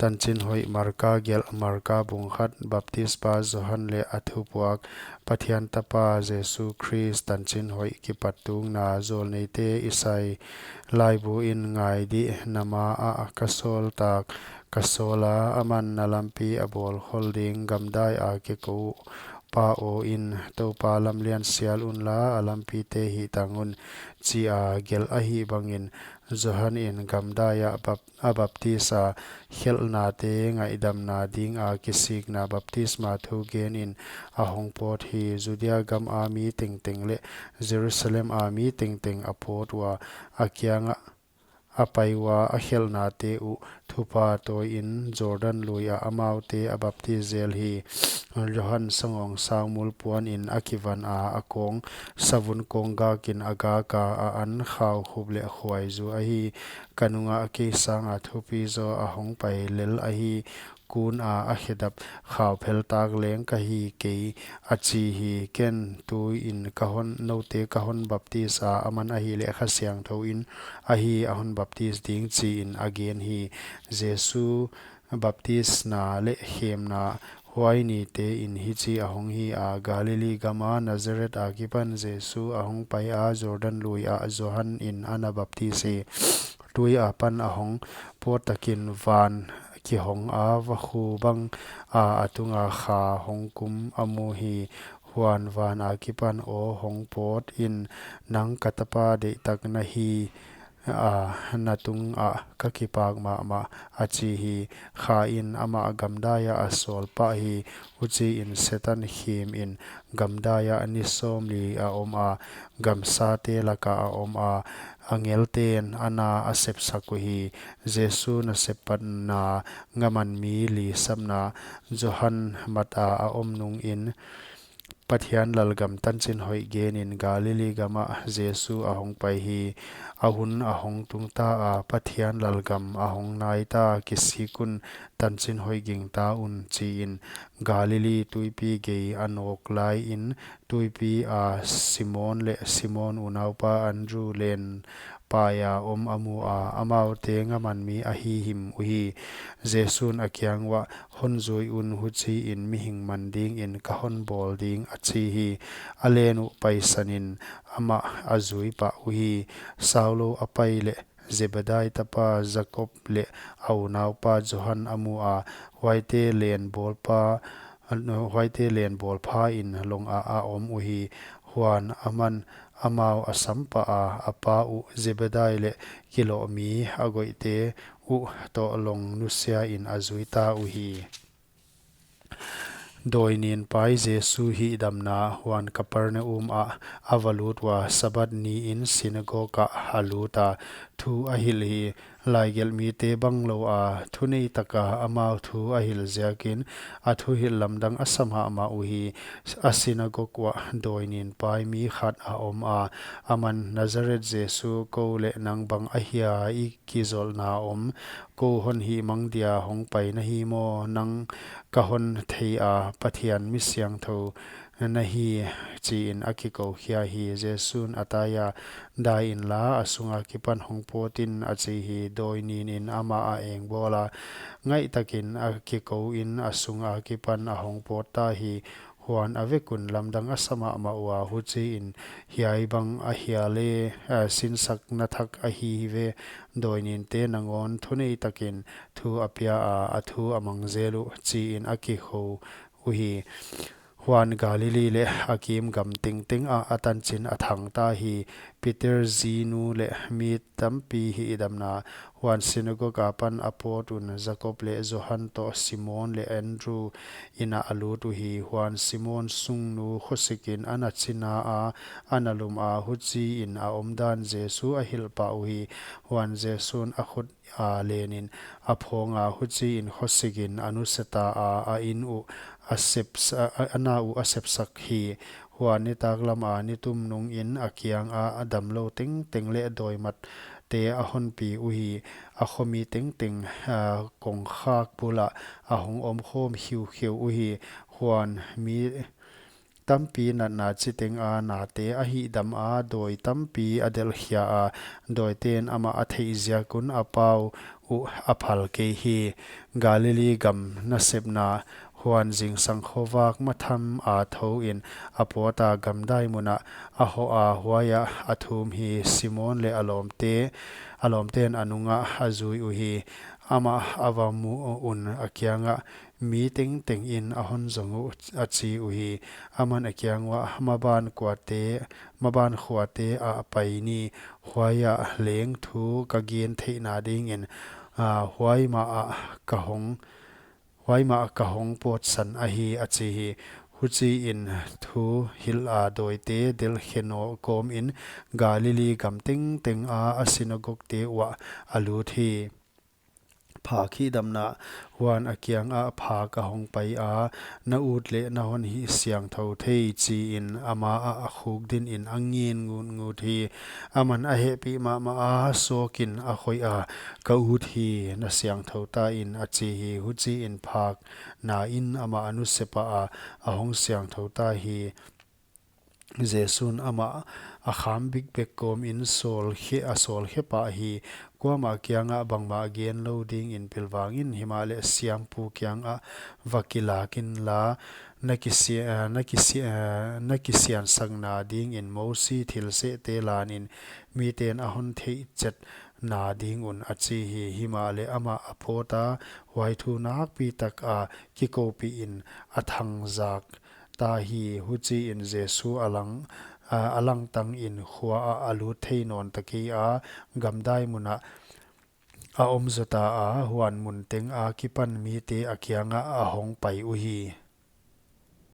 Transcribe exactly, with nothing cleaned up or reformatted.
Tanchinhoih Marka gelh. Marka bung khat. Baptispa Johan leh a thupuak. Pathian Tapa Jesu Khrist tanchinhoih kipattuakna. Zawlneite Isai laibu in: Ngai di, na ma ah ka sawltak ka sawla, aman na lampi a bawlkhol ding. Gamdai a kikou pa aw in, Toupa lamlian sial unla, a lampite hihtang un, chi a gelh ahih bangin Johan in gamdai ah bap- a baptis a, khelhnate ngaihdamna dinga kisikna baptisma thu genin a hong pawt hi. Judea gam a mi tengteng leh Jerusalem a mi tengteng a pawt ua, a kiangah a pai ua, a khelhnate uh thupha tawiin Jordan lui ah amaute a baptis zel hi. Johan sangawng sang mul puanin a kivan a, a kawng savun kawng gakin a gak a, a an khau khup leh khuaizu ahi. Ka nungah kei sanga thupi zaw a hong pai lel ahi. Kun a a khedap khau pheltak leng ka hi kei, a chi hi. Ken tuin ka hon, noute ka hon baptis a, aman ahihleh Kha Siangthou in ahi, a hon baptis ding, chiin a gen hi. Jesu baptisna leh khemna. Huai nitein hichi a hong hi a, Galilee gama Nazareth akipan Jesu a hong pai a, Jordan lui ah Johan in ana baptis hi. Tui apan a hong pawt takin van kihong a, vakhu bang a, a tunga Kha hong kum a mu hi. Huan van akipan aw hong pawt in, Nang ka Tapa deihtak na hi a, na tungah ka kipak mahmah, a chi hi. Kha in amah gamdai ah a sawl pah hi. Huchiin Setan khimin gamdai ah ni sawmli a om a, gamsate lakah a om a, angelten a na a sepsak uhi. Jesu naseppatna ngaman mi li sapna. Johan mat a a om nungin Pathian lalgam tanchinhoih genin Galilee gamah Jesu a hong pai hi. A hun a hong tungta a, Pathian lalgam a hong naita, kisik un, tanchinhoih gingta un, chiin Galilee tuipi gei a nawk laiin, tuipi a Simon leh Simon unaupa Andrew len pai a om a mu a, amaute ngaman mi a hihim uhi. Jesun a kiang uah, Hon zui un, huchiin mihing man dingin ka hon bawl ding, a chi hi. A len uh paisanin amah a zui pah uhi. Saulou a pai leh Zebedai tapa Jakob leh a unaupa Johan a mu a, huaite len bawlpha, huaite len bawlphain long ah a om uhi. Huan aman amau a sam pah a, a pa uh Zebedai leh kilohmi a goihte uh toh long nusiain a zuita uhi. Dawi nin pai Jesu hihdamna. Huan Kapernaum ah a va lut ua, Sabbath niin sinagog ah a lut a, thu a hilh hi. Laigelhmite banglou a, thuneitaka amau thu a hilh ziakin a thuhilh lamdang a sa mahmah uhi. A sinagog uah dawi nin pai mi khat a om a, aman, Nazareth Jesu, kou leh nang bang ahia i kizolhna om? Kou hon hihmang dia hong pai na hi maw? Nang ka hon thei a, Pathian mi siangthou na hi, chiin a kikou khia hi. Jesun a tai a, Dai inla, a sung akipan hong pawt in, a chi hi. Dawi ninin amah a engbawl a, ngaihtakin a kikouin a sung akipan a hong pawt ta hi. Huan a vek un lamdang a sa mahmah ua, huchiin, Hiai bang ahia leh, a, sinsakna thak ahi hi ve. Dawi ninte nangawn thuneitakin thu a pia a, a thu a mang zel uh, chiin a kikou uhi. Huan Galilee leh a kim gam tengteng ah a tanchin a thang ta hi. Peter zinu leh mi tampi hihdamna. Huan sinagog apan a pawt un Jakob leh Johan toh Simon leh Andrew in ah a lut uhi. Huan Simon sungnu khosikin a na china a, a na lum a, huchiin a omdan Jesu a hilh pah uhi. Huan Jesun a khut a lenin a phawng a, huchiin khosikin a nusia ta a, a in uh a sep, a, a na uh a sepsak hi. Huan nitaklam a nitum nungin a kiang ah a damlou tengteng leh dawimatte a honpi uhi. A khomi tengteng, a, kongkhak bul ah a hong omkhawm khiukheu uhi. Huan mi tampi natna chiteng a nate a hihdam a, dawi tampi a delhkhia a, dawiten amah a theih ziak un a pau uh a phal kei hi. Galilee gam nasepna. Huan zingsang khovak matham a thou in a pawt a, gamdai mun ah a hoh a, huai ah a thum hi. Simon leh a lawmte, a lawmte'n a nung ah a zui uhi. Amah a va mu un a kiang ah, "Mi tengteng in a hon zong uh," a chi uhi. Aman a kiang uah, "Maban khuate, maban khuate ah pai ni, huai ah leng thu ka gen theihna ding in, ah, huai mah ah ka hong, huai mah ka hong pawtsan ahi," a chi hi. Huchiin thuhilh a dawite delh khe nawn kawm in Galilee gam tengteng a a synagogue te uah a lut hi. Phak hihdamna. Huan a kiang ah, "Phak a hong pai a, na ut leh na hon hihsiangthou thei," chi in ama ah a khukdin in a ngin ngutngut hi. Aman a hehpih mahmah a, sawk in a khoih a, "Ka ut hi, na siangthou ta in," a chi hi. Huchiin phakna in amah a nusia pah a, a hong siangthou ta hi. Jesu'n amah a kham bikbek kawm in sawl khe, a sawl khe pah hi. Kuamah kiang ah bangmah gen lou ding in pilvang in, himahleh siampu kiang ah va kilak inla, na kisia-, na kisia-, na kisiansakna ding in Mosi thilsehte lan in mite'n a hon theihchetna ding un, a chi hi. Himahleh amah a pawt a, huai thu nakpi tak a kikoupih in a thangzak ta hi. Huchiin Jesu a lang, a, a langtang in khua ah a lut thei nawn ta kei a, gamdai mun ah a om zaw ta a, huan mun teng a kipan mite a kiang ah a hong pai uhi.